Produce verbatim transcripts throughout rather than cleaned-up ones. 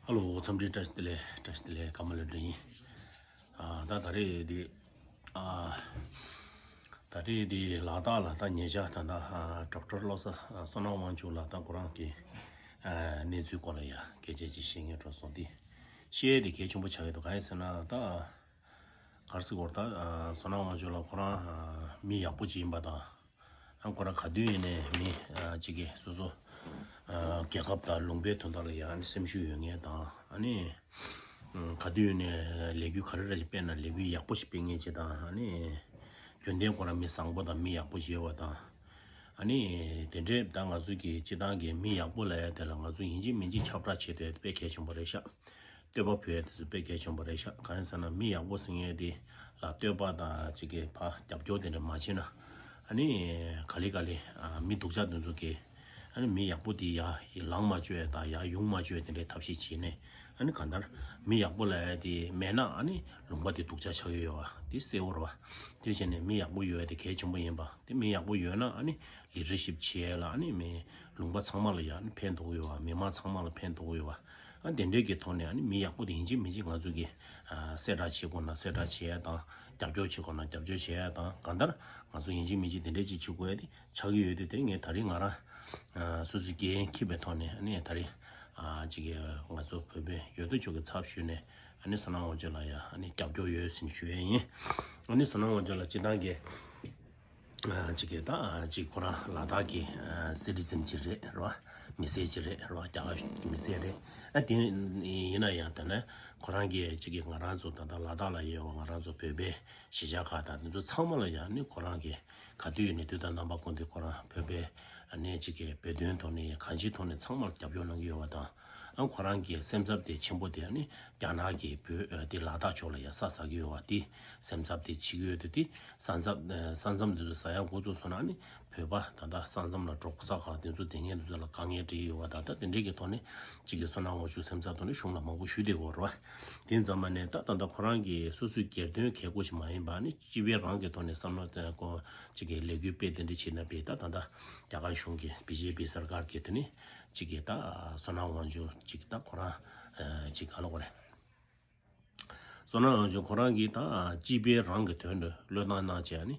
ཧ་ལོ། འཚམས་འདྲི། བཀྲ་ཤིས་བདེ་ལེགས། བཀྲ་ཤིས་བདེ་ལེགས། ཀརྨ་ལོས་སྒྲོན་ཡིན། ཨ། ད་ད་རེས་འདི། ཨ། ད་རེས་འདི་ལ་དྭགས་ལ་ད་ཉེ་ཆར་ད་ལྟ་ཨ་ཌོག་ཊར་བློ་བཟང་ཨ་བསོད་ནམས་དབང་ཕྱུག་ལགས་ད་ཁོ་རང་གི་ཨ་གནས་ཚུལ་སྐོར་ལ་ཡ་སྐད་ཆ་ཅིག་བཤད་སྙིང་འདོད་སོང་། འདི་བཤད་ཡས་དེ་གལ་ཆེན་པོ་ཆགས་ཀྱི་འདུག་གང་ཡིན་ཟེར་ན་ད། ག་རེ་ཟེར་དགོས་རེད། ད་ཨ་བསོད་ནམས་དབང་ཕྱུག་ལགས་ཁོ་རང་ཨ་མི་ཡག་པོ་ཅིག་ཡིན་པ་དང་། ཨ་ཁོ་རང་ག་དུས་ཡིན་ནའི་མི་ཨ་ཅིག་གིས་སོ་སོ་ཨ་རྒྱལ་ཁབ་དང་ལུང་པའི་དོན་དག་ལ་ཡང་ཨ་ནི་སེམས་ཤུགས་ཡོད་མཁན་དང་། ཨ་ནི་ཨ་ག་དུས་ཡིན་ནའི་ལས་འགུལ་ག་རེ་རེ་ཞིག་སྤེལ་ན་ལས་འགུལ་ཡག་པོ་ཞིག་སྤེལ་མཁན་ཅིག་དང་། ཨ་ནི་རྒྱུན་ལྡན་ཁོ་རང་མི་བཟང་པོ་དང་མི་ཡག་པོ་ཞིག་ཡོད་པ་དང་། ཨ་ནི་དེ་འདྲའི་ད་ང་ཚོ་གི་སྤྱི་བཏང་གི་མི་ཡག་པོ་ལབ་ཡ་དེ་ལ་ང་ཚོ་ཡིན་གཅིག་མིན་གཅིག་ཁྱབ་བསྒྲགས་བྱེད་དུས་དཔེ་གལ་ཆེན་པོ་རེད་ཤག་བསྟོད་པ་ཕུལ་ཡ་དེ་ཚོ་དཔེ་གལ་ཆེན་པོ་རེད་ཤག་གང་ཡིན་ཟེར་ན་མི་ཡག་པོ་ཟེར་མཁན་དེ་ལ་བསྟོད་པ་དང་ཅིག་གི་ཕར་རྒྱབ་སྐྱོར་དེ་འདྲ་མ་བྱེད་ན། ཨ་ནི་ག་ལེ་ག་ལེ་ཨ་མི་སྡུག་ཅག་དེ་ཚོ་གིས་ཨ་ནི་མི་ཡག་པོ་དེ་ཡར་ལངས་མ་བཅུག་ཡ་དང་ཡར་ཡོང་མ་བཅུག་ཡ་དེ་འདྲའི་ཐབས་ཤེས་བྱས་ནས། ཨ་ནི་གང་ལྟར་མི་ཡག་པོ་ལབ་ཡ་དེ་མེད་ན་ཨ་ནི་ལུང་པ་དེ་སྡུག་ཅག་ཆགས་ཀྱི་ཡོད་པ་དེ་གསལ་པོ་རེད་པ། དེ་བྱས་ནས་མི་ཡག་པོ་ཡོད་ཡ་དེ་གལ་ཆེན་པོ་ཡིན་པ། དེ་མི་ཡག་པོ་ཡོད་ན་ཨ་ནི་ལི་ཌར་ཤིབ་བྱེད་ཡ་ལ་ཨ་ནི་མི་ལུང་པ་ཚང་མ་ལ་ཡ་ཨ་ནི་ཕན་ཐོགས་ཀྱི་ཡོད་པ། མི་མང་ཚང་མ་ལ་ཕན་ཐོགས་ཀྱི་ཡོད་པ། ཨ་དེ་འདྲའི་གི་ཐོག་ནས་ཨ་ནི་མི་ཡག་པོ་དེ་ཡིན་གཅིག་མིན་གཅིག་ང་ཚོ་གིས་ཨ་གསལ་བསྒྲགས་བྱེད་དགོས་ན་གསལ་བསྒྲགས་བྱེད་ཡ་དང་རྒྱབ་སྐྱོར་བྱེད་དགོས་ན་རྒྱབ་སྐྱོར་བྱེད་ཡ་དང་། གང་ལྟར་ང་ཚོ་ཡིན་གཅིག་མིན་གཅིག་དེ་འདྲའི་ཅིག་བྱེད་དགོས་ཡ་དེ་ཆགས་ཀྱི་ཡོད་དུས། དེ་ངས་ད་རེས་ང་རང་ཨ་སོ་སོའི་འགན་འཁྱེར་བའི་ཐོག་ནས་ཨ་ནི་ད་རེས་ཨ་ཅིག་གི་ང་ཚོ་བོད་པའི་ཡོད་དོ་ཅོག་གི་ཚབ་ཞུས་ནས་ཨ་ནི་བསོད་ནམས་དབང་ཕྱུག་ལགས་ཡ་ཨ་ནི་རྒྱབ་སྐྱོར་ཡོད་ཟེར་ནས་ཞུ་ཡ་ཡིན། ཨ་ནི་བསོད་ནམས་དབང་ཕྱུག་ལགས་སྤྱི་བཏང་གི་ཨ་ཅིག་གི་ད་ཨ་ཅིག་ཁོ་རང་ལ་དྭགས་ཀྱི་ཨ་སི་ཊི་ཛན་ཅིག་རེད་རེད་པ། མི་སེར་ཅིག་རེད་རེད་པ། རྒྱ་གར་མི་སེར་རེད། ཨ་དེ་ཡིན་ན་ཡང་ད་ནི་ཁོ་རང་གིས་ཅིག་གི་ང་རང་ཚོ་ད་ལྟ་ལ་དྭགས་ལ་ཡོད་པ་ང་རང་ཚོ་བོད་པའི་གཞིས་ཆགས་ཁག་དང་དེ་ཚོ་ཚང་མ་ལ་ཡང་ནི་ཁོ་རང་གིས་ག་དུས་ཡིན་ནའི་དུས་དང་རྣམ་པ་ཀུན་ཏུ་ཁོ་རང་བོད་པའི་ཨ་ནི་ཅིག་གི་བོད་དོན་ཐོག་ནས་གང་ཅིའི་ཐོག་ནས་ཚང་མར་རྒྱབ་སྐྱོར་གནང་གི་ཡོད་པ་དང་། ཨ་ཁོ་རང་གི་སེམས་འཚབ་དེ་ཆེན་པོ་དེ་ཨ་ནི་རྒྱ་ནག་གི་བོད་ཨ་དེ་ལ་དྭགས་ཕྱོགས་ལ་ཡ་ས་ཟ་གི་ཡོད་པ་དེ་སེམས་འཚབ་དེ་བྱེད་ཀྱི་ཡོད་དུས། དེ་ས་མཚམས་ཨ་ས་མཚམས་དེ་ཚོ་ཟ་ཡ་འགོ་བཙུགས་སོང་ན་ཨ་ནི་བོད་པ་ད་ལྟ་ས་མཚམས་ལ་འབྲོག་ས་ཁག་དེ་ཚོ་དེ་ངན་དེ་ཚོ་ལ་དཀའ་ངལ་འཕྲད་ཀྱི་ཡོད་པ་དང་། ད་དེ་འདྲའི་གི་ཐོག་ནས་ཅིག་གི་བསོད་ནམས་དབང་ཕྱུག་སེམས་འཚབ་ཐོག་ནས་གཞུང་ལ་མང་པོ་ཞུས་བསྡད་ཡོད་རེད་པ། དེ་ཙམ་མ་ནས་ད་ད་ལྟ་ཁོ་རང་གི་སོ་སོའི་སྒེར་དོན་གལ་དགོས་ཅིག་མ་ཡིན་པ་ནི་སྤྱི་པའི་རང་གི་ཐོག་ནས་བསམ་བློ་བཏང་ཁོ་ཅིག་གི་ལས་འགུལ་སྤེལ་དེ་འདྲ་བྱེད་ན་པས། ད་ད་ལྟ་རྒྱ་གར་གཞུང་གི་བི་ཇེ་པི་སར་ཀར་གི་དེ་ནི་ཅིག་གི་ད་བསོད་ནམས་དབང་ཕྱུག་ཅིག་ད་ཁོ་རང་ཅིག་ག་ལ་གོ་རེད། བསོད་ནམས་དབང་ཕྱུག་ཁོ་རང་གིས་ད་སྤྱི་པའི་རང་གི་དོན་དུ་བློས་བཏང་གནང་བྱས་ནི་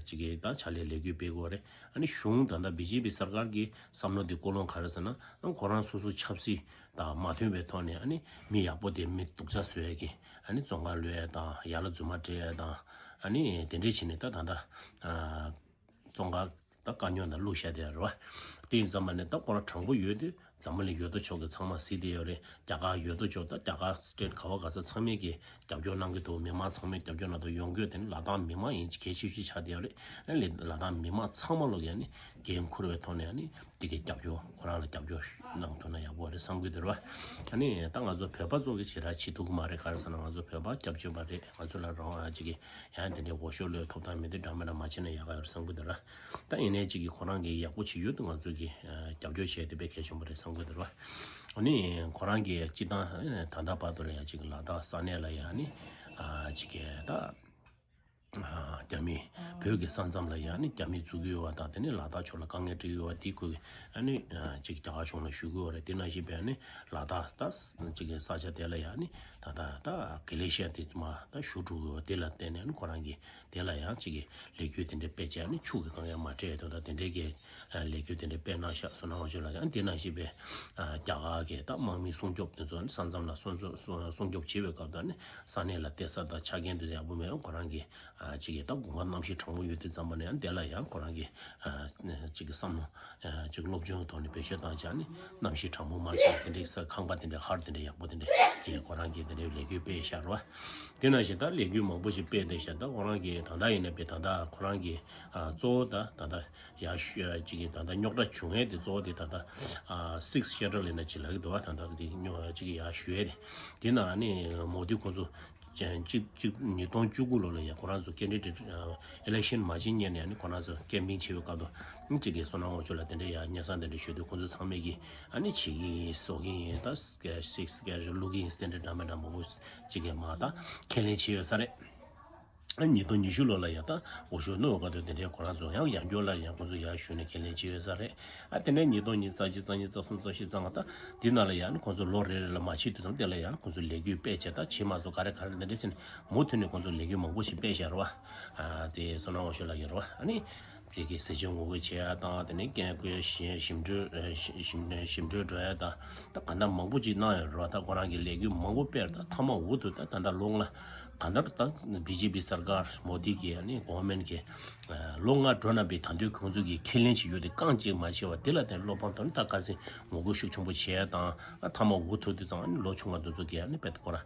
ཅིག་གི་ད་ཕྱག་ལས་ལས་འགུལ་སྤེལ་དགོས་རེད། ཨ་ནི་གཞུང་ད་ལྟ་བི་ཇེ་པི་སར་ཀར་གི་བསམ་བློ་འདི་ཀུན་སློང་ག་རེ་ཟེར་ན། ཨ་ཁོ་རང་སོ་སོ་ཆབ་སྲིད་དང་མ་མཐུན་པའི་ཐོག་ནས་ཨ་ནི་མི་ཡག་པོ་དེ་མི་སྡུག་ཅག་བཟོ་ཡས་ཀྱི་ཨ་ནི་བཙོན་ཁང་གློད་ཡས་དང་། ཡར་ལ་རྫུན་མ་སྤྲད་ཡས་དང་། ཨ་ནི་དེ་འདྲས་བྱས་ནས་ད་ད་ལྟ་ཨ་བཙོན་ཁང་ད་དཀའ་རྙོག་ནང་བླུགས་བཞག་བསྡད་ཡོད་རེད་པ། དེ་ཡིན་ཙམ་པ་ནས་ད་ཁོ་རང་དྲང་པོ་ཡོད་དུས་འཛམ་བུ་གླིང་ཡོད་དོ་ཅོག་གི་ཚང་མ་གཟིགས་བསྡད་ཡོད་རེད། རྒྱ་གར་ཡོད་དོ་ཅོག་ད་རྒྱ་གར་སི་ཊེ་ཊི་ག་བ་ག་ས་ཚང་མས་ཀྱི་རྒྱབ་སྐྱོར་གནང་གི་འདུག་མི་མང་ཚང་མས་རྒྱབ་སྐྱོར་གནང་འདུག་ཡོང་རྒྱུ་དེ་ནི་ལ་དྭགས་མི་མང་ཡིན་གལ་ཆེ་ཤོས་ཆགས་བསྡད་ཡོད་རེད། ཨ་ནི་ལ་དྭགས་མི་མང་ཚང་མ་ལོག་ཡ་ནི་འགན་འཁུར་བའི་ཐོག་ནས་ཨ་ནི་དེ་གའི་རྒྱབ་སྐྱོར་ཁོ་རང་ལ་རྒྱབ་སྐྱོར་གནང་ཐུབ་ན་ཡག་པོ་རེད་བསམ་གྱི་འདུག་ར། ཨ་ནི་ད་ང་ཚོ་བོད་པ་ཚོ་གི་ཞེ་དྲག་བྱེད་ཐུབ་ཀྱི་མ་རེད། ག་རེ་ཟེར་ན་ང་ཚོ་བོད་པ་སྐྱབས་བཅོལ་བ་རེད། ང་ཚོ་ལ་རང་དབང་ཅིག་གི་ཡང་དེ་འདྲའི་འོས་ཤོག་བློས་ཐོབ་ཐང་མེད་དུས་འདྲ་མི་འདྲ་མ་བྱེད་ན་ཡག་ག་ཡོད་རེད་བསམ་གྱི་འདུག་ར། ད་ཡིན་ནའི་ཅིག་གི་ཁོ་རང་གི་ཡག་པོ་བྱེད་ཡུལ་དུ་ང་ཚོ་གི་རྒྱབ་སྐྱོར་བྱས་ཏེ་དཔེ་གལ་ཆེན་པོ་རེད་བསམ་གྱི་འདུག་ར། ཨ་ནི་ཁོ་རང་གི་སྤྱི་བཏང་ད་ལྟ་བར་དུ་ལ་ཡ་ཅིག་ལ་དྭགས་ས་གནས་ལ་ཡ་ནི་ཅིག་གི་ད་རྒྱ་མི་བོད་ཀྱི་ས་མཚམས་ལ་ཡ་ནི་རྒྱ་མི་བཙུགས་ཀྱི་ཡོད་པ་དང་། དེ་ནི་ལ་དྭགས་ཕྱོགས་ལ་དཀའ་ངལ་འཕྲད་ཀྱི་ཡོད་པ་དེ་ཁོས་ཨ་ནི་ཅིག་རྒྱ་གར་གཞུང་ལ་ཞུ་གི་ཡོད་རེད། དེ་ནང་བཞིན་པའི་ཨ་ནི་ལ་དྭགས་ད་ཅིག་གི་ས་ཆ་དེ་ལ་ཡ་ནི་ད་ད་ད་ག་ལེ་ཤི་ཡ་དེ་མ་ད་ཞུ་འགྲོ་གི་ཡོད་པ་དེ་ལ་བརྟེན་ནས་ཨ་ནི་ཁོ་རང་གིས་དེ་ལ་ཡང་ཅིག་གི་ལས་འགུལ་དེ་འདྲ་སྤེལ་བྱས་ནས་ཆུ་གི་གང་ཡང་མ་སྤྲད་དོན་དག་དེ་འདྲའི་གི་ལས་འགུལ་དེ་འདྲ་སྤེལ་གནང་ཤག་བསོད་ནམས་དབང་ཕྱུག་ལགས་ཀྱིས། ཨ་དེ་ནང་བཞིན་པའི་རྒྱ་གར་གྱི་ད་དམག་མི་སྲུང་སྐྱོབ་དེ་ཚོ་ས་མཚམས་ལ་སྲུང་སྐྱོབ་སྲུང་སྲུང་སྐྱོབ་བྱེད་པའི་སྐབས་དང་ནི་ས་གནས་ལ་བསྡད་ས་དང་ཆ་རྐྱེན་དེ་ཚོ་ཡག་པོ་མེད། ཁོ་རང་གིས་ཅིག་གི་ད་དགུན་ཁ་གནམ་གཤིས་གྲང་མོ་ཡོད་དུས་ཙམ་པ་ནས་ཡང་དེ་ལ་ཡང་ཁོ་རང་གིས་ཅིག་གི་བསམ་བློ་ཅིག་སློབ་སྦྱོང་ཐོག་ནས་བེད་སྤྱོད་བཏང་བྱས་ནི་གནམ་གཤིས་གྲང་མོ་མ་ཆགས་དེ་འདྲའི་ས་ཁང་པ་དེ་འདྲའི་ཧར་དེ་འདྲའི་ཡག་པོ་དེ་འདྲའི་ཁོ་རང་གིས་དེ་འདྲའི་ལས་འགུལ་སྤེལ་ཤག་རེད་བ། དེ་ནང་བཞིན་ད་ལས་འགུལ་མང་པོ་ཞིག་སྤེལ་བསྡད་ཤག་ད་ཁོ་རང་གིས་ད་ལྟ་ཡིན་ན་པས་ད་ལྟ་ཁོ་རང་གིས་གཙོ་བོ་ད་ད་ལྟ་ཡར་ཞུ་ཅིག་གིས་ད་ལྟ་རྙོག་དྲ་བྱུང་ཡས་དེ་གཙོ་བོ་དེ་ད་ལྟ་སིགས་ཤེ་ཌུལ་ཡིན་ན་ཅིག་ལབ་ཀྱི་འདུག་བ། ད་ལྟ་དེ་རྙོག་ཅིག་ཡར་ཞུ་ཡས་དེ་དེ་ནང་ནི་མོ་དི་ཁོང་ཚོ་གཅིག་གཅིག་ཉིས་སྟོང་བཅུ་དགུ་ལོ་ལ་ཡ་ཁོ་རང་ཚོ་ཀེན་ཌི་ཌེཊ་ཨ་ཨི་ལེག་ཤན་མ་བྱེད་སྔོན་ནས་ནི་ཁོ་རང་ཚོ་ཀེམ་པིང་བྱེད་པའི་སྐབས་དུ་གཅིག་གིས་བསོད་ནམས་དབང་ཕྱུག་ལ་དེ་འདྲའི་ཡ་སྙན་སེང་དེ་འདྲ་ཞུས་དུས་ཁོང་ཚོ་ཚང་མས་ཀྱིས་ཨ་ནི་བྱེད་ཀྱི་ཡིན་བཟོ་གི་ཡིན་ད་སིགས་ཀྱི་བླུག་གི་ཡིན་དེ་འདྲ་འདྲ་མི་འདྲ་མང་པོ་གཅིག་གིས་མ་ད་ཁས་ལེན་བྱས་ཡོད་ས་རེད། ཨ་ཉིས་སྟོང་ཉི་ཤུ་ལོ་ལ་ཡ་ད་འོས་ཤོག་བླུགས་ག་དུས་དེ་འདྲའི་ཁོ་རང་ཚོ་ཡང་ཡང་སྐྱོར་ལ་ཡང་ཁོང་ཚོ་ཡར་ཞུ་ནས་ཁས་ལེན་བྱས་ཡོད་ས་རེད། ཨ་དེ་ནས་ཉིས་སྟོང་ཉི་ཤུ་རྩ་གཅིག་རྩ་གཉིས་རྩ་གསུམ་རྩ་བཞི་རྩ་ལྔ་ད་དེ་ནང་ལ་ཡང་ཁོང་ཚོ་ལོ་རེ་རེ་ལ་མ་ཕྱིན་དུས་ཙམ་དེ་ལ་ཡང་ཁོང་ཚོ་ལས་འགུལ་སྤེལ་བྱས་ད་བྱེད་མ་བཟོ་ག་རེ་ག་རེ་དེ་འདྲ་བྱས་ནས་མུ་མཐུད་ནས་ཁོང་ཚོ་ལས་འགུལ་མང་པོ་ཞིག་སྤེལ་བཞག་རེད་བ། ཨ་དེ་བསོད་ནམས་དབང་ཕྱུག་ལགས་ཀྱིས་རེད་བ། ཨ་ནི། དེ་གི་ཟས་བཅད་ངོ་རྒོལ་བྱེད་ཡ་དང་དེ་ནས་རྒན་རྒོན་ཞི་ཞི་འགྲོས་ཞི་ཞི་འགྲོས་འགྲོ་ཡ་དང་ད་ག་འདྲ་མང་པོ་ཅིག་གནང་ཡོད་རེད་བ། ད་ཁོ་རང་གི་ལས་འགུལ་མང་པོ་སྤེལ་ད་མཐའ་མ་འུ་ཐུག་ད་ད་ལྟ་ལོ་ལྔ་ག་འདྲ་ད་བི་ཇེ་པི་སར་ཀར་མོ་དི་གི་ཨ་ནི་གོ་ཝར་མེན་གི་ལོ་ལྔ་འགྲོ་ན་པའི་ད་དུང་ཁོང་ཚོ་གི་ཁས་ལེན་བྱེད་ཡོད་དེ་རྐང་གཅིག་མ་བྱས་བ་དེ་ལ་བརྟེན་བློ་ཕམ་དང་ད་ཁ་སེང་ངོ་རྒོལ་ཤུགས་ཆེན་པོ་བྱེད་ཡ་དང་ཨ་མཐའ་མ་འུ་ཐུག་དུས་ཙང་ཨ་ནི་ལོ་ཆུང་བ་དེ་ཚོ་གི་ཨ་ནི་དཔེ་ཁོ་རང་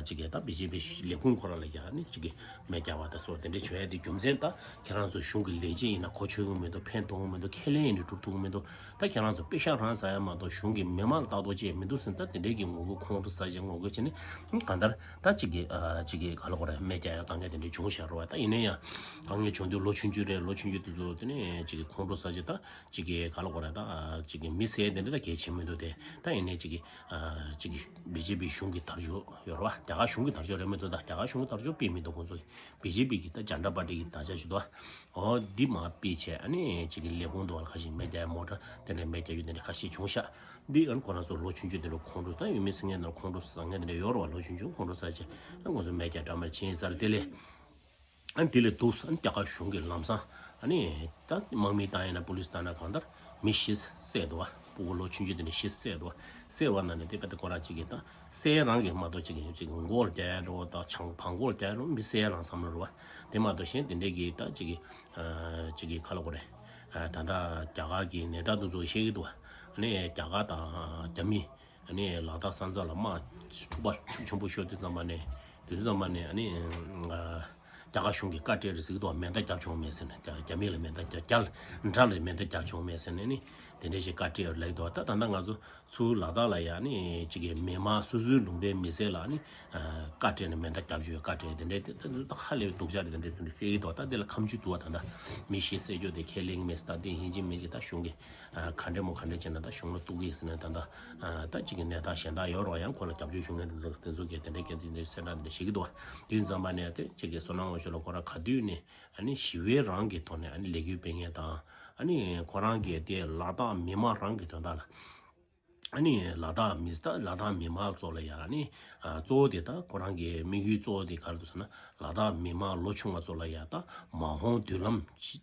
ཅིག་གི་ད་བི་ཇེ་པི་ལས་ཁུངས་ཁོ་རང་ལ་ཡ་ཨ་ནི་ཅིག་གི་མེ་རྒྱག་པ་དང་སོགས་དེ་འདྲ་བྱོས་ཡ་དེ་རྒྱུ་མཚན་ད་ཁྱེད་རང་ཚོ་གཞུང་གི་ལས་བྱེད་ཡིན་ན་གོ་ཆོད་ཀྱི་མི་འདུག་ཕན་ཐོགས་ཀྱི་མི་འདུག་ཁས་ལེན་ཡིན་ན་སྒྲུབ་ཐུབ་ཀྱི་མི་འདུག་ད་ཁྱེད་རང་ཚོ་པེ་ཤག་རང་ཟ་ཡ་མ་གཏོགས་གཞུང་གི་མི་མང་ལ་ལྟ་རྟོག་བྱེད་ཡ་མི་འདུག་ཟེར་ད་དེ་འདྲའི་གི་ངོ་རྒོལ་ཁོང་ཁྲོ་ཟ་བྱེད་ངོ་རྒོལ་བྱེད་ནས་གང་ལྟར་ད་ཅིག་གི་ཅིག་གི་ག་ལ་གོ་རེད་མེ་རྒྱག་ཡ་དཀའ་ངལ་དེ་འདྲ་བྱུང་བཞག་རེད་བ། ད་ཡིན་ན་ཡང་དཀའ་ངལ་བྱུང་དུས་ལོ་ཆུང་ཆུང་རེད། ལོ་ཆུང་ཆུང་དེ་ཚོ་དེ་ནས་ཅིག་གི་ཁོང་ཁྲོ་ཟ་བྱེད་ད་ཅིག་གི་ག་ལ་གོ་རེད་ད་ཅིག་གི་མི་ཟེར་དེ་འདྲ་ད་གལ་ཆེན་མི་འདུག་དེ་ད་ཡིན་ནས་ཅིག་གི་ཅིག་གི་བི་ཇེ་པི་གཞུང་གི་དར་ལྕོག་ཡོད་རེད་བ། རྒྱ་གར་གཞུང་གི་དར་ལྕོག་རེད་མི་འདུག་ད་རྒྱ་གར་གཞུང་གི་དར་ལྕོག་དཔེ་མི་འདུག་ཁོང་ཚོ་བི་ཇེ་པི་གི་ད་ཇན་ཌ་པར་ཊི་གི་དར་ཆ་ཞིག་འདུག་ཨོ་འདི་མ་དཔེ་བྱས་ཨ་ནི་ཅིག་གི་ལས་ཁུངས་འདུག་བ་ཁ་ཤས་མེ་རྒྱག་མོ་ཊ་དེ་འདྲ་མེ་རྒྱག་ཡུལ་དེ་འདྲ་ཁ་ཤས་བྱུང་ཤག་འདི་ཨ་ནི་ཁོ་རང་ཚོ་ལོ་ཆུང་ཆུང་དེ་འདྲ་ཁོང་ཁྲོ་ད་ཡུལ་མི་སེང་གེ་ནང་ཁོང་ཁྲོ་ཟ་མཁན་དེ་འདྲ་ཡོད་རེད་བ། ལོ་ཆུང་ཆུང་ཁོང་ཁྲོ་ཟ་བྱས་ཨ་ཁོང་ཚོ་མེ་རྒྱག་འདྲ་མར་ཕྱིན་ཡིན་ས་རེད། དེ་ལས། ཨ་ནི་དེ་ལས་འདུག་ཨ་ནི་རྒྱ་གར་གཞུང་གིས་ལམ་སང་ཨ་ནི་ད་དམག་མི་བཏང་ཡིན་ན་པུ་ལིས་བཏང་ན་གང་ལྟར་མི་བཞི་བསད་འདུག་བ། ཕྲུ་གུ་ལོ་ཆུང་ཆུང་དེ་འདྲ་བཞི་བསད་འདུག་བ། བསད་པ་ན་ནི་དེ་པད་དེ་ཁོ་རང་གཅིག་གིས་ད་བསད་རང་གི་མ་གཏོགས་གཅིག་གིས་གཅིག་གིས་མགོ་ལ་རྒྱག་ཡ་འགྲོ་བ་དང་ཆང་བང་མགོ་ལ་རྒྱག་ཡ་འགྲོ་མི་བསད་རང་བསམ་བློ་རུ་བ། དེ་མ་གཏོགས་གཞན་དེ་འདྲས་ཀྱི་ད་གཅིག་གིས་གཅིག་གིས་ཁ་ལོ་གོ་རེད། ད་ལྟ་རྒྱ་གར་གྱི་ནད་བརྟག་དེ་ཚོ་བཤད་ཀྱི་འདུག་བ། ཨ་ནི་རྒྱ་གར་དང་རྒྱ་མི། ཨ་ནི་ལ་དྭགས་ས་མཚམས་ལ་དམག་འཁྲུག་པ་ཤུགས་ཆེན་པོ་ཤོར་དུས་ཙམ་པ་ནས་དུས་ཙམ་པ་ནས་ཨ་ནི་རྒྱ་གར་གཞུང་གིས་བཀའ་སྤྲད་རེད་ཟེར་གྱི་འདུག་མེ་མདའ་བརྒྱབ་བྱུང་མེད་ཟེར་ནས་རྒྱ་རྒྱ་མི་ལ་མེ་མདའ་བརྒྱབ་རྒྱ་འདྲ་ལ་མེ་མདའ་བརྒྱབ་བྱུང་མེད་ཟེར་ནས་ནི་དེ་འདྲས་ཞིག་བཀའ་སྤྲད་ལབ་ཀྱི་འདུག་ད་ད་ལྟ་ང་ཚོ་ཚུར་ལ་དྭགས་ལ་ཡ་ནི་ཅིག་གི་མི་མང་སོ་སོའི་ལུང་པའི་མི་སེར་ལ་ནི་བཀའ་སྤྲད་ནས་མེ་མདའ་བརྒྱབ་བྱུང་བཀའ་སྤྲད་དེ་འདྲས་དེ་ད་ཧ་ལས་པའི་སྡུག་ཅག་རེད། དེ་འདྲས་ཟེར་ནས་བཤད་ཀྱི་འདུག་ད་དེ་ལ་ཁ་མཆུ་འདུག་བ། ད་ད་མི་ཤི་བསད་རྒྱུ་དེ་ཁས་ལེན་གྱི་མེད་ཟེར། ད་དེ་ཡིན་གཅིག་མིན་གཅིག་ད་གཞུང་གི་ག་འདྲས་མོ་ག་འདྲས་བྱས་ན་ད་གཞུང་ལ་གཏུག་གི་ཡིན་ཟེར་ནས་ད་ད་ད་གཅིག་གི་ནད་རྟགས་གཞན་དག་ཡོད་རུང་ཡང་ཁོ་ལ་རྒྱབ་སྐྱོར་ཞུ་མཁན་དེ་ཚོ་དེ་ཚོ་གིས་དེ་འདྲས་སྐད་ཆ་དེ་འདྲས་གསལ་བསྒྲགས་དེ་འདྲས་བྱེད་ཀྱི་འདུག་དེ་ཡིན་ཙམ་པ་ནས་དེ་གཅིག་གི་བསོད་ནམས་དབང་ཕྱུག་ལགས་ཁོ་རང་ག་དུས་ནས་ཨ་ནི་ཞི་བའི་རང་གི་ཐོག་ནས་ཨ་ནི་ལས་འགུལ་སྤེལ་མཁན་དང་ཨ་ནི་ཁོ་རང་གིས་དེ་ལ་དྭགས་མི་མང་རང་གི་དོན་དག་ལ་ཨ་ནི་ལ་དྭགས་མི་ད་ལ་དྭགས་མི་མང་ཚོ་ལ་ཡང་ཨ་ནི་གཙོ་བོ་དེ་ད་ཁོ་རང་གི་དམིགས་ཡུལ་གཙོ་བོ་དེ་ག་རེ་འདུག་ཟེར་ན་ལ་དྭགས་མི་མང་ལོ་ཆུང་བ་ཚོ་ལ་ཡང་ད་མ་འོངས་མདུན་ལམ་ཅིག་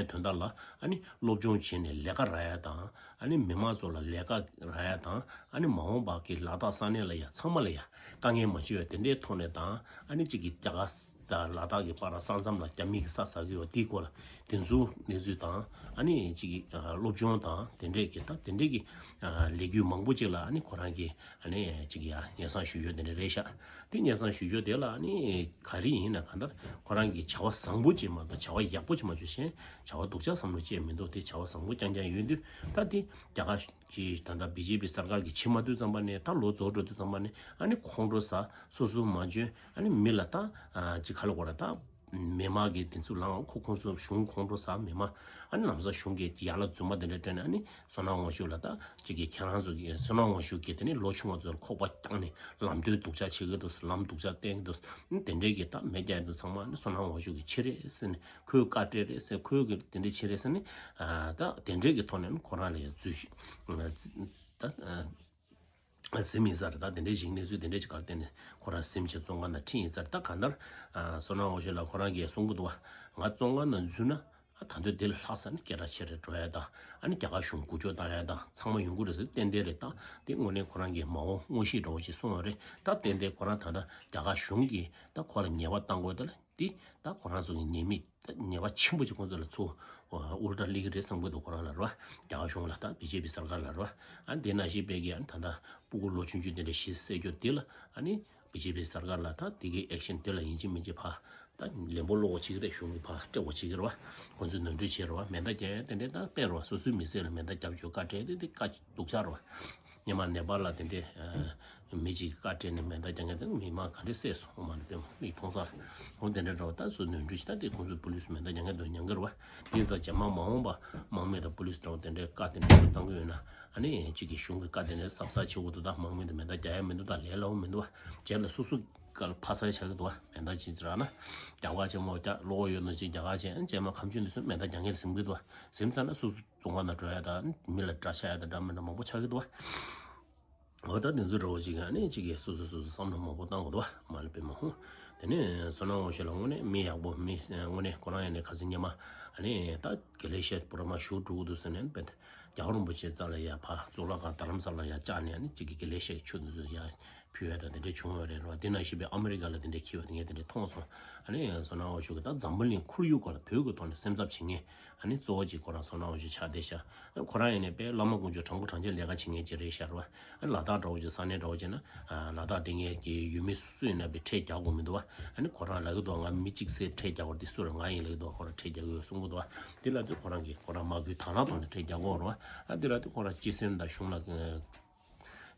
དོན་དག་ལ་ཨ་ནི་སློབ་སྦྱོང་བྱས་ནས་ལས་ཀ་རག་ཡ་དང་ཨ་ནི་མི་མང་ཚོ་ལ་ལས་ཀ་རག་ཡ་དང་ཨ་ནི་མ་འོངས་པ་གི་ལ་དྭགས་ས་གནས་ལ་ཡ་ཚང་མ་ལ་ཡ་དཀའ་ངལ་མ་བྱུང་བའི་དེ་འདྲའི་ཐོག་ནས་དང་ཨ་ནི་གཅིག་གི་རྒྱ་གར་དང་ལ་དྭགས་ཀྱི་བར་ས་མཚམས་ལ་རྒྱ་མི་གི་ས་ཟ་གི་ཡོད་དེའི་སྐོར་ལ་དེ་ཚོའི་གནས་ཚུལ་དང་ཨ་ནི་གཅིག་གི་སློབ་སྦྱོང་དང་དེ་འདྲས་ཀྱི་ད་དེ་འདྲས་ཀྱི་ལས་འགུལ་མང་པོ་ཅིག་ལ་ཨ་ནི་ཁོ་རང་གི་ཨ་ནི་གཅིག་གི་ཡ་སྙན་སེང་ཞུ་རྒྱུ་དེ་འདྲ་རེད་ཤག་དེ་སྙན་སེང་ཞུ་རྒྱུ་དེ་ལ་ཨ་ནི་ག་རེ་ཡིན་ན་གང་ལྟར་ཁོ་རང་གི་བྱ་བ་བཟང་པོ་ཅིག་མ་གཏོགས་བྱ་བ་ཡག་པོ་ཅིག་མ་བྱུང་ཞིང་བྱ་བ་སྡུག་ཅག་བསམ་བློ་ཅིག་མི་འདུག་དེ་བྱ་བ་བཟང་པོ་རྐྱང་རྐྱང་ཡོད་དུས་ད་དེ་རྒྱ་གར་གྱི་ད་ལྟ་བི་ཇེ་པི་སར་ཀར་གྱི་ཕྱི་མ་དུས་ཙམ་པ་ནས་ད་ལོ་རྫོགས་འགྲོ་དུས་ཙམ་པ་ནས་ཨ་ནི་ཁོང་ཁྲོ་ཟ་སོ་སོ་མ་འཇོན་ཨ་ནི་མི་ལ་ད་ཅིག་ག་ལ་གོ་ར་ད། མི་མང་གི་དེ་ཚོ་ལའང་ཁོ་ཁོང་ཚོ་གཞུང་ཁོང་ཁྲོ་ཟ་མི་མང་ཨ་ནི་ལམ་སང་གཞུང་གི་ཡར་ལ་རྫུན་མ་དེ་འདྲ་སྤྲད་ནས་ཨ་ནི་བསོད་ནམས་དབང་ཕྱུག་ལ་ད་ཅིག་གི་ཁྱེད་རང་ཚོ་གི་བསོད་ནམས་དབང་ཕྱུག་གིས་དེ་ནི་ལོ་ཆུང་བ་ཚོ་ལ་ཁོག་པ་བཀྱགས་ནས་ལམ་སྟོན་སྡུག་ཅག་བྱེད་ཀྱི་འདུག་ལམ་སྡུག་ཅག་བསྟན་གྱི་འདུག་དེ་འདྲའི་གི་ད་མེ་རྒྱག་འདུག་ཚང་མ་ཨ་ནི་བསོད་ནམས་དབང་ཕྱུག་གི་ཕྱིར་རེད་ཟེར་ནས་ཁོས་བཀའ་སྤྲད་རེད་ཟེར་ཁོས་གི་དེ་འདྲའི་ཕྱིར་རེད་ཟེར་ནས་ད་དེ་འདྲའི་གི་ཐོག་ནས་ཨ་ནི་ཁོ་རང་ལ་ཡང་འཛུལ་ཞིག་ད། སིམ་ཡིན་ས་རེད། ད་དེ་འདྲའི་ཞིག་གནས་ཚུལ་དེ་འདྲའི་ཅིག་གར་བརྟེན་ནས་ཁོ་རང་སིམ་བྱས་བཙོན་ཁང་ནང་ཁྲིད་ཡིན་ས་རེད། ད་གང་ལྟར་བསོད་ནམས་དབང་ཕྱུག་ལགས་ཁོ་རང་གིས་གསུང་གི་འདུག་བ། ང་བཙོན་ཁང་ནང་འཛུལ་ན་ད་དུང་དེ་ལས་ལྷག་ས་ནས་སྐད་གྲགས་ཆེ་རེ་འགྲོ་ཡ་དང་ཨ་ནི་རྒྱ་གར་གཞུང་འགུལ་སྐྱོད་བཏང་ཡ་དང་ཚང་མ་ཡོང་གི་རེད་ཟེར་ཏན་ཏན་རེད། ད་དེ་དངོས་གནས་ཁོ་རང་གི་མ་འོངས་མངོན་ཤེས་འདྲ་བོ་ཅིག་གསུངས་ཡོད་རེད། ད་ཏན་ཏན་ཁོ་རང་ད་ལྟ་རྒྱ་གར་གཞུང་གིས་ད་ཁོ་ལ་ཉེས་པ་བཏང་དགོས་དེ་ལ། འདི་ད་ཁོ་རང་ཚོ་གི་ཉེས་དམིགས་ད་ཉེས་པ་ཆེན་པོ་ཅིག་ཁོང་ཚོ་ལ་ཚུར་དབུ་སྐྲ་སླེབས་ཀྱི་རེད་བསམ་གྱི་འདུག་ཁོ་རང་ལ་རེད་བ། རྒྱ་གར་གཞུང་ལ་ད་བི་ཇེ་པི་སར་ཀར་ལ་རེད་བ། ཨ་འདི་ནང་བཞིན་པའི་གི་ཨ་ནི་ད་ལྟ་སྤུ་གུ་ལོ་ཆུང་ཆུང་དེ་འདྲ་ཞིག་བསད་རྒྱུ་འདི་ལ་ཨ་ནི་བི་ཇེ་པི་སར་ཀར་ལ་ད་འདི་གི་ཨེག་ཤན་འདི་ལ་ཡིན་གཅིག་མིན་གཅིག་ཕར་ད་ལན་པོ་སློག་དགོས་བྱེད་ཀྱི་རེད། གཞུང་གི་ཕར་སྤྲད་དགོས་བྱེད་ཀྱི་རེད་བ། ཁོང་ཚོས་ནོར་འཁྲུལ་བྱས་རེད་བ། མེ་མདའ་རྒྱག་ཡ་དེ་འདྲའི་ད་དཔེ་རེད་བ། སོ་སོའི་མི་སེར་ལ་མེ་མདའ་རྒྱབ་བཅུག་བཀའ་སྤྲད་དེ་དེ་བཀའ་སྡུག་ཅག་རེད་བ། སྔོན་མ་ནེ་པཱལ་ལ་དེ་འདྲའི་ མི་གཅིག་གིས་བཀའ་སྤྲད་ནས་མེ་མདའ་རྒྱག་མཁན་དེ་མི་མང་ག་འདྲས་བསད་སོང་། ཨོ་མ་ལ་པད་མ། མིག་མཐོང་ས་རེད། ཨོ་དེ་འདྲ་འདྲ་བོ། ད་སུ་ནོར་འཁྲུལ་ཞིག་ད་དེ་ཁོང་ཚོས་པུ་ལིས་མེ་མདའ་རྒྱག་མཁན་དེ་ཉན་གི་རེད་བ། དེ་ཚོ་རྗེས་མ་མ་འོངས་པ་དམག་མི་དང་པུ་ལིས་འདྲ་བོ་དེ་འདྲའི་བཀའ་དེ་འདྲ་བཏང་གི་ཡོད་ན། ཨ་ནི་གཅིག་གིས་གཞུང་གི་བཀའ་དེ་འདྲ་གཟབ་གཟབ་བྱེད་དགོས་འདུག་ད་དམག་མི་དང་མེ་མདའ་རྒྱག་ཡ་མི་འདུག་ད་ལས་སླ་བོ་མི་འདུག་བ། རྗེས་ལ་སོ་སོ་ག་ལ་ཕ་སར་ཆགས་ཀྱི་འདུག་བ། མེ་མདའ་ཅིག་རག་ན་རྒྱག་ག་བྱེད། མོ་རྒྱག་གློ་བོ་ཡོད་ན་ཅིག་རྒྱག་ག་བྱེད། ཨ་ནི་རྗེས་མ་ཁ་མཆུ་འདི་ཚོ་མེ་མདའ་རྒྱག་མཁན་ཟིན་གྱི་འདུག་བ། ཟིན་ཚར་ན་སོ་སོ་བཙོན་ཁང་ནང་འགྲོ་ཡ་དང་མི་ལ་དགྲ་ཆགས་ཡ་དང་འདྲ་མི་འདྲ་མང་པོ་ཆགས་ཀྱི་འདུག་བ། འོ་ད་དེ་ཚོ་འདྲ་བོ་ཅིག་ཨ་ནི་གཅིག་གིས་སོ་སོ་སོ་སོ་བསམ་བློ་མང་པོ་བཏང་དགོས་འདུག་བ། མ་ལ་པད་མ། ཧུ། དེ་ནས་བསོད་ནམས་དབང་ཕྱུག་ལགས་དངོས་གནས་མི་ཡག་པོ། མི་དངོས་གནས་ཁོ་རང་ཡིན་ནའི་ཁ་སང་ཉི་མ་ཨ་ནི་ད་དགེ་ལེགས་ཤ་པུ་ར་མ་བཞུགས་འགྲོ་གི་འདུག་ཟེར་ནས་པད་རྒྱལ་བ་རིན་པོ་ཆེ་རྩ་ལ་ཡ་ཕ་གཙུག་ལག་ཁང་རྡ་རམ་ས་ལ་ཡ་བཅར་ནས་ཨ་ནི་གཅིག་གིས་དགེ་ལེགས་ཤ་གི་ཆུ་འདི་ཚོ་ཡ་ཕུལ་ཡ་དང་དེ་འདྲ་བྱུང་བ་རེད་ར་བ། དེ་ནང་བཞིན་པའི་ཨ་མི་རི་ཀ་ལ་དེ་འདྲ་འཁྱེར་བ་དེ་ངས་དེ་འདྲ་མཐོང་སོང་། ཨ་ནི་བསོད་ནམས་དབང་ཕྱུག་གིས་ད་འཛམ་བུ་གླིང་ཁོར་ཡུག་སྐོར་ལ་བོད་ཀྱི་ཐོག་ནས་སེམས་འཚབ་བྱེད་མཁན། ཨ་ནི་གཙོ་བོ་གཅིག་ཁོ་རང་བསོད་ནམས་དབང་ཕྱུག་ཆགས་བསྡད་ཤག་ཁོ་རང་ཡིན་ནའི་དཔེ་བླ་མ་དཀོན་མཆོག་དྲང་པོ་དྲང་བཞག་ལས་ཀ་བྱེད་མཁན་ཅིག་རེད་ཤག་ར་བ། ཨ་ནི་ལ་དྭགས་འདྲ་བོ་ཅིག་ས་གནས་འདྲ་བོ་ཅིག་ན། ཨ་ལ་དྭགས་དེ་ངས་ཀྱི་ཡུལ་མི་སུ་ཡིན་ན་པའི་ཁྲལ་རྒྱག་དགོས་མི་འདུག་བ། ཨ་ནི་ཁོ་རང་ལབ་ཀྱི་འདུག་ང་མི་གཅིག་ཚེ་ཁྲལ་རྒྱག་དགོས་རེད། དེ་སུ་རེད། ང་ཡིན་ལབ་ཀྱི་འདུག་ཁོ་རང་ཁྲལ་རྒྱག་གི་ཡོད་གསུང་གི་འདུག་བ། དེ་ལབ་དུས་ཁོ་རང་གིས་ཁོ་རང་མ་སྐུལ་དང་བླངས་ཐོག་ནས་ཁྲལ་རྒྱག་དགོས་རེད་བ། ཨ་དེ་ལབ་དུས་ཁོ་རང་སྤྱི་སེམས་དང་གཞུང་ལ་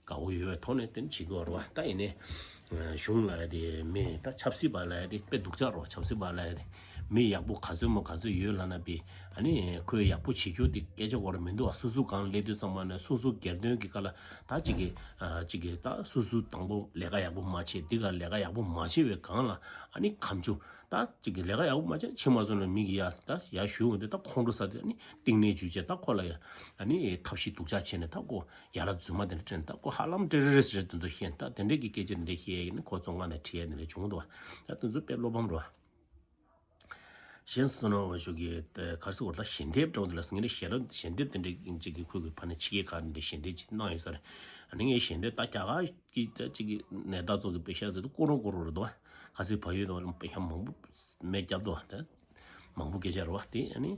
དགའ་བོ་ཡོད་པའི་ཐོག་ནས་དེ་བྱེད་ཀྱི་ཡོད་རེད་བ། ད་ཡིན་ནའི་གཞུང་ལབ་ཡ་དེ་མི་ད་ཆབ་སྲིད་པ་ལབ་ཡ་དེ་དཔེ་སྡུག་ཅག་རེད་བ། ཆབ་སྲིད་པ་ལབ་ཡ་དེ་མི་ཡག་པོ་ག་ཚོད་མོ་ག་ཚོད་ཡོད་ལབ་ན་པི། ཨ་ནི་ཁོས་ཡག་པོ་བྱེད་རྒྱུ་དེ་སྐད་ཆ་གོ་ར་མི་འདུག་བ། སོ་སོ་སྒང་སླེབས་དུས་ཚང་མ་ནས་སོ་སོ་སྒེར་དོན་གྱི་སྐབས་ལ་ད་གཅིག་གིས་ཨ་གཅིག་གིས་ད་སོ་སོ་དང་པོ་ལས་ཀ་ཡག་པོ་མ་བྱེད། འདི་ག་ལས་ཀ་ཡག་པོ་མ་བྱེད་པའི་སྒང་ལ་ཨ་ནི་ཁ་མཆུ། ད་གཅིག་གིས་ལས་ཀ་ཡག་པོ་མ་བྱས་ཕྱི་མ་སོང་ན་མི་གིས་ཡ་ད་ཡ་ཞུ་འོང་དུས་ད་ཁོང་ཁྲོ་ཟ་དུས་ཨ་ནི་གཏིང་ནས་འཇུ་བྱས་ད་ཁོ་ལ་ཡ་ཨ་ནི་ཐབས་ཤེས་སྡུག་ཅག་བྱས་ནས་ད་ཁོ་ཡ་རབས་རྫུན་མ་དེ་འདྲ་སྤྲད་ནས་ད་ཁོ་ཧ་ལམ་ཏེ་རོ་རི་སི་ཊི་རེད་དེ་འདུག་བཤད། ད་དེ་འདྲས་ཀྱི་སྐད་ཆ་དེ་འདྲས་བཤད་ཡིན་ན་ཁོ་བཙོན་ཁང་ནས་ཁྲིད་ཡ་དེ་འདྲས་བྱུང་འདུག་བ། ད་དེ་ཚོ་དཔེ་བློ་ཕམ་རེད་བ། གཞན་བསོད་ནམས་དབང་ཕྱུག་གིས་ག་རེ་ཟེར་དགོས་རེད། ད་ཞལ་འདེབས་འདྲ་བོ་དེ་ལ་ངས་ནི་ཞལ་ལ་ཞལ་འདེབས་དེ་འདྲས་ཅིག་གི་ཁོས་གི་ཕ་ནས་ཕྱི་རྒྱལ་ཁག་དེ་འདྲས་ཞལ་འདེབས་ཅིག་གནང་ཡོད་ས་རེད། ཨ་ནི་ངས་ཞལ་འདེབས་ད་རྒྱ་གར་གྱི་ད་ཅིག་གི་ནས་ད་ཚོ་གི་པེ་ཤ་ཟེར་དུས་ཀོ་རོ་ཀོ་རོ་རེད་དོ། ག་ཚོད་བབས་ཡོད་དོ། པེ་ཤ་མང་པོ་མེད་རྒྱབ་དོ། ད་མང་པོ་སྐད་ཆ་རེད་བ། དེ་ཨ་ནི་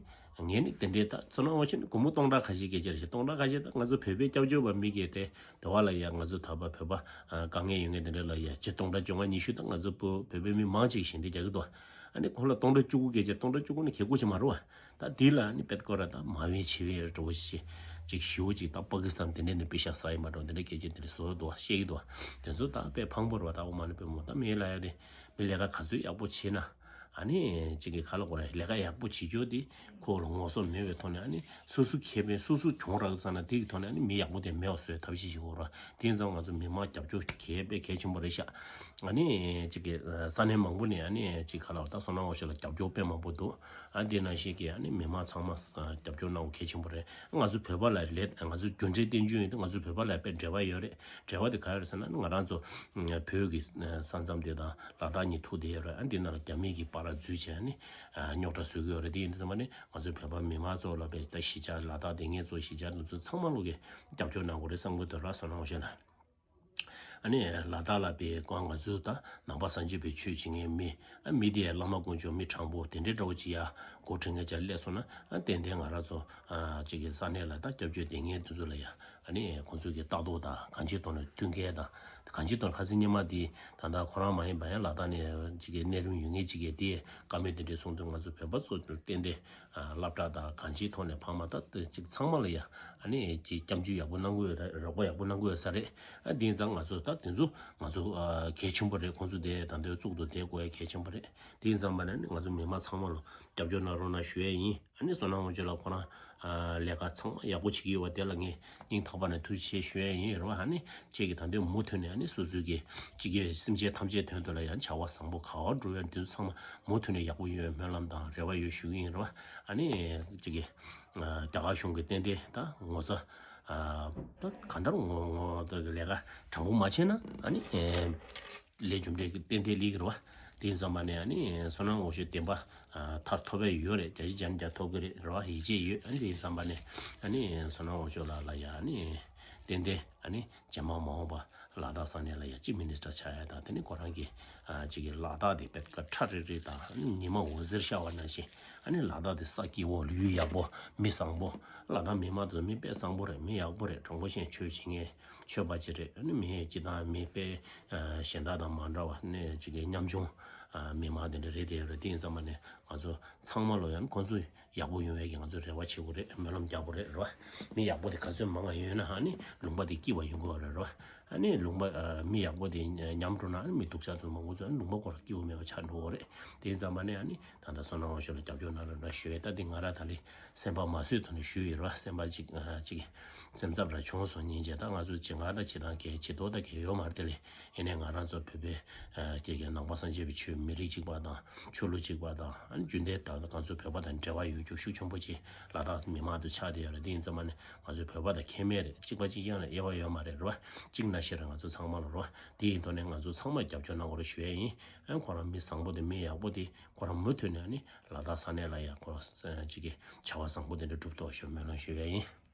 ངས་ནི་དེ་འདྲའི་ད་བསོད་ནམས་དབང་ཕྱུག་ནི་སྒོར་མོ་སྟོང་ཕྲག་ཁ་ཤས་སྐད་ཆ་རེད་ཤག་སྟོང་ཕྲག་ཁ་ཤས་ད་ང་ཚོ་བོད་པའི་སྐྱབས་བཅོལ་བ་མི་གིས་དེ་དེ་བ་ལ་ཡ་ང་ཚོ་ད་བ་བོད་པ་དཀའ་ངལ་ཡོད་མཁན་དེ་འདྲ་ལ་ཡ་སྤྱི་སྟོང་ཕྲག་བཅོ་ལྔ་ཉི་ཤུ་ད་ང་ཚོ་བོད་བོད་པའི་མི་མང་ཅིག་ཞལ་འདེབས་རྒྱག་གི་འདུག་ཨ་ནི་ཁོ་ལ་སྟོང་ཕྲག་བཅུ་དགུ་སྐད་ཆ་སྟོང་ཕྲག་བཅུ་དགུ་ནི་གལ་དགོས་ཅིག་མ་རེད་བ། ད་དེ་ལ་ནི་པད་ཀོ་ར་དང་མ་བའི་ཆེ་བའི་འགྲོ་བ་ཞིག་ཅིག་ཞེ་པོ་ཅིག་ད་པ་ཀི་སི་ཐན་དེ་འདྲས་ནས་པེ་ཤ་ཟ་ཡི་མ་འགྲོ་དེ་འདྲས་སྐད་ཆ་དེ་འདྲས་བཟོ་འདུག་བཤད་ཀྱི་འདུག་དེ་ཚོ་ད་དཔེ་ཕངས་པོ་རེད་བ། ད་འོ་མ་ནི་པད་མོ་ད་མི་ལ་ཡ་དེ་མི་ལས་ཀ་ག་ཚོད་ཡག་པོ་བྱེད་ན་ཨ་ནི་ཅིག་གི་ག་ལ་གོ་ར་ལས་ཀ་ཡག་པོ་བྱེད་རྒྱུ་དེ་ཁོ་ལ་ངོ་སོ་མེད་པའི་ཐོག་ནས་ཨ་ནི་སོ་སོ་ཁེ་ཕན་སོ་སོ་གྱོང་རག་ཙང་ན་དེ་གི་ཐོག་ནས་ཨ་ནི་མི་ཡག་པོ་དེ་མེད་པ་བཟོ་ཡ་ཐབས་ཤེས་བྱེད་དགོས་ར། དེ་ཡིན་ཙང་ང་ཚོ་མི་མང་རྒྱབ་སྐྱོར་གལ་དཔེ་གལ་ཆེན་པོ་རེད་ཤག་ཨ་ནི་ཅིག་གི་ས་གནས་མང་པོ་ནས་ཨ་ནི་ཅིག་ག་ལ་བ་ད་བསོད་ནམས་དབང་ཕྱུག་ལ་རྒྱབ་སྐྱོར་དཔེ་མང་པོ་འདུག་ཨ་འདི་ནང་བཞིན་གྱི་ཨ་ནི་མི་མང་ཚང་མ་ས་རྒྱབ་སྐྱོར་གནང་དགོས་གལ་ཆེན་པོ་རེད། ང་ཚོ་བོད་པ་ལ་ལས་ང་ཚོ་རྒྱུ་འབྲས་བསྟན་རྒྱུ་ཡིན་དུས་ང་ཚོ་བོད་པ་ལ་དཔེ་འབྲེལ་བ་ཡོད་རེད། འབྲེལ་བ་དེ་ག་ཡོད་རེད་ཟེར་ན་ང་རང་ཚོ་བོད་ཀྱི་ས་མཚམས་དེ་དང་ལ་དྭགས་གཉིས་ཐུག་བསྡད་ཡོད་རེད། ཨ་འདི་ནང་ལ་རྒྱ་མི་གིས་པར་འཛུལ་བྱས་ནས་རྙོག་དྲ་བཟོ་གི་ཡོད་རེད། དེ་ཡིན་དུས་ཙམ་པ་ནི་ང་ཚོ་བོད་པ་མི་མང་ཚོ་ལ་དཔེ་ད་གཞིས་ཆགས་ལ་དྭགས་དེ་ངེད་ཚོ་གཞིས་ཆགས་དེ་ཚོ་ཚང་མ་ལོག་གི་རྒྱབ་སྐྱོར་གནང་དགོས་རེད་བསམ་གི་འདུག་ར། བསོད་ནམས་དབང་ཕྱུག་ལགས། ཨ་ནི་ལ་དྭགས་ལ་པའི་སྐོར་ང་ཚོའི་ད་ནང་པ་སངས་རྒྱས་པའི་ཆོས་བྱེད་མཁན་མི་ཨ་མི་དེ་བླ་མ་དཀོན་མཆོག་མི་དྲང་པོ་དེ་འདྲའི་འདྲ་བོ་ཅིག་ཡ་འགོ་ཁྲིད་མཁན་ཅིག་སླེབས་སོང་ན་ཨ་ཏན་ཏན་ང་རང་ཚོ་ཨ་ཅིག་གི་ས་གནས་ལ་ད་སྐྱབས་བཅོལ་བསྡད་མཁན་དེ་ཚོ་ལ་ཡ་ཨ་ནི་ཁོང་ཚོ་གི་ལྟ་རྟོག་དང་གང་ཅིའི་ཐོག་ནས་བསྟུན་མཁན་དང་གང་ཅིའི་ཐོག་ནས་ཁ་སང་ཉི་མ་དེ་ད་ལྟ་ཁོ་རང་མ་ཡིན་པ་ཡང་ལ་དྭགས་ནས་ཅིག་གི་གནད་རིམ་ཡོད་མཁན་ཅིག་གིས་དེ་བཀའ་མོལ་དེ་འདྲས་གསུངས་དུས་ང་ཚོ་བོད་པ་ཚོ་ཏན་ཏན་སློབ་གྲྭ་དང་གང་ཅིའི་ཐོག་ནས་ཕ་མ་ད་ཅིག་ཚང་མ་ལ་ཡ་ཨ་ནི་ཅིག་སྐྱབས་འཇུག་ཡག་པོ་གནང་དགོས་ཡོད་རེད། རོགས་པ་ཡག་པོ་གནང་དགོས་ཡོད་ས་རེད། ཨ་དེ་ཡིན་ཙང་ང་ཚོ་ད་དེ་ཚོ་ང་ཚོ་གལ་ཆེན་པོ་རེད། ཁོང་ཚོ་དེ་ད་འདོད་གཙུག་ཏུ་བསྡད་དགོས་ཡ་གལ་ཆེན་པོ་རེད། དེ་ཡིན་ཙང་པ་ནས་ནི་ང་ཚོ་མི་མང་ཚང་མ་ལ་སྐྱབས་བཅོལ་གནང་རོགས་གནང་ཞུ་ཡ་ཡིན། ཨ་ནི་བསོད་ནམས་དབང་ཕྱུག་ལགས་ཁོ་རང་ལས་ཀ་ཚང་མ་ཡག་པོ་བྱེད་ཀྱི་ཡོད་པ་དེ་ལ་ངས་སྙིང་ཐག་པ་ནས་ཐུགས་རྗེ་ཆེ་ཞུ་ཡ་ཡིན་རེད་བ། ཨ་ནི་ཁྱེད་ཀྱིས་ད་འདོད་མུ་མཐུད་ནས་ཨ་ནི་སོ་སོའི་གི་སྤྱི་སྒེར་སེམས་ཅན་ཐམས་ཅད་དོན་དུ་ལ་ཡང་བྱ་བ་བཟང་པོ་ག་བ་འགྲོ་ཡ་འདི་ཚོ་ཚང་མ་མུ་མཐུད་ནས་ཡག་པོ་ཡོང་བའི་སྨོན་ལམ་དང་རེ་བ་ཡོད་ཞུ་གི་ཡིན་རེད་བ། ཨ་ནི་ཅིག་གི་རྒྱ་གར་གཞུང་གི་ཏན་ཏན་ད་ངོ་ཚ་ད་ག་འདྲ་ངོ་ངོ་ད་ལས་ཀ་དྲང་པོ་མ་བྱས་ན་ཨ་ནི་ལས་རྒྱུ་འབྲས་ཀྱི་ཏན་ཏན་ལེགས་ཀྱི་རེད་བ། དེ་ཡིན་ཙམ་པ་ནས་ཨ་ནི་བསོད་ནམས་དབང་ཕྱུག་བདེན་པ་མཐར་ཐོབ་པ་ཡོད་རེད། བརྒྱ་ཆ་བརྒྱ་ནས་བརྒྱ་ཐོབ་ཀྱི་རེད་རེད་བ། ཡིད་ཆེས་ཡོད། ཨ་ནི་དེ་ཡིན་ཙམ་པ་ནས་ཨ་ནི་བསོད་ནམས་དབང་ཕྱུག་ལགས་ལ་ཡ་ཨ་ནི་ཏན་ཏན་ཨ་ནི་རྗེས་མ་མ་འོངས་པ་ལ་དྭགས་ས་གནས་ལ་ཡ་ཅིབ་མི་ནི་སི་ཊར་ཆགས་ཡ་དང་དེ་ནི་ཁོ་རང་གི་ཨ་ཅིག་གི་ལ་དྭགས་དེ་དཔེ་ཁྲ་རིག་རིག་དང་ཨ་ནི་ཉི་མ་འོད་ཟེར་ཤར་བ་ནང་བཞིན་ཨ་ནི་ལ་དྭགས་དེ་ས་སྐྱིད་པོ་ལུས་ཡག་པོ་མི་བཟང་པོ་ལ་དྭགས་མི་མང་དེ་ཚོ་མི་དཔེ་བཟང་པོ་རེད། མི་ཡག་པོ་རེད། དྲང་པོ་བཤད་ཆོས་བྱེད་མཁན་ཆོས་པ་ཅིག་རེད། ཨ་ནི་མི་སྤྱི་བཏང་མི་དཔེ་གཞན་དག་དང་མ་འདྲ་བ་ནས་ཅིག་གི་ཉམ་ཆུང་མི་མང་དེ་འདྲ་རེད་དེ་རེད། དེ་ཡིན་ཙམ་པ་ནས་ང་ཚོ་ཚང་མ་ལོ་ཡང་ཁོང་ཚོ་ ཡག་པོ་ཡོང་བའི་གི་ང་ཚོ་རེ་བ་བྱེད་དགོས་རེད། སྨོན་ལམ་རྒྱག་དགོས་རེད། རེད་བ། མི་ཡག་པོ་དེ་ག་ཚོད་མང་ང་ཡོད་ན་ཨ་ནི་ལུང་པ་དེ་སྐྱིད་པ་ཡོང་གི་ཡོད་རེད། རེད་བ། ཨ་ནི་ལུང་པ་ཨ་མི་ཡག་པོ་དེ་ཉམས་འགྲོ་ན་ཨ་ནི་མི་སྡུག་ཅག་ཚོ་མང་པོ་ཚོ་ཨ་ནི་ལུང་པ་ཁོ་རང་སྐྱིད་པོ་མེད་པ་ཆགས་འགྲོ་གི་རེད། དེ་ཡིན་ཙམ་པ་ནས་ཨ་ནི་ད་ལྟ་བསོད་ནམས་དབང་ཕྱུག་ལ་རྒྱབ་སྐྱོར་གནང་རོགས་གནང་ཞུ་ཡས། ད་དེ་ང་རང་ད་ལི་སེམས་པ་མ་བཟོད་དོན་ནས་ཞུ་ཡི་རེད་བ། སེམས་པ་གཅིག་ཨ་གཅིག་སེམས་འཚབ་ར་བྱུང་སོང་སྙིང་རྗེ། ད་ང་ཚོ་བྱེད་སྒང་ད་བྱེད་སྟངས་གལ་བྱེད་དོ་ད་གལ་ཡོད་མ་རེད་དེ་ལས། ཡིན་ནའི་ང་རང་ཚོ་བོད་པའི་ཨ་སྐད་ཀྱི་ནང་པ་སངས་རྒྱས་པའི་ཆོས་མི་རིགས་གཅིག་པ་དང་ཆོས་ལུགས་གཅིག་པ་དང་ཨ་ནི་རྒྱུན་ལྡན་ད་ང་ཚོ་བོད་པ་དང་འབྲེལ་བ་ཡོད་རྒྱུ་ཤུགས་ཆེན་པོ་ཅིག་ལ་དྭགས་མི་མང་དུ་ཆགས་བསྡད་ཡོད་རེད། དེ་ཡིན་ཙམ་པ་ནི་ང་ཚོ་བོད་པ་དང་ཁྱད་མེད་རེད། གཅིག་པ་གཅིག་རྐྱང་ལ་དབྱེ་བ་ཡོད་མ་རེད། རེད་བ། གཅིག་ནང་བཞིན་རེད། ང་ཚོ་ཚང་མ་ལ་རེད་བ། དེ་ཡིན་དོན་ནས་ང་ཚོ་ཚང་མ་རྒྱབ་སྐྱོར་གནང་དགོས་རེད་ཞུ་ཡས་ཡིན། ཨ་ཁོ་རང་མི་བཟང་པོ་དེ་མི་ཡག་པོ་དེ་ཁོ་རང་མུ་མཐུད་ནས་ཨ་ནི་ལ་དྭགས་ས་གནས་ལ་ཡ་ཁོ་རང་གཅིག་གི་བྱ་བ་བཟང་པོ་དེ་འདྲ་སྒྲུབ་ཐུབ་ཞུ་སྨོན་ལམ་ཞུ་ཡས་ཡིན།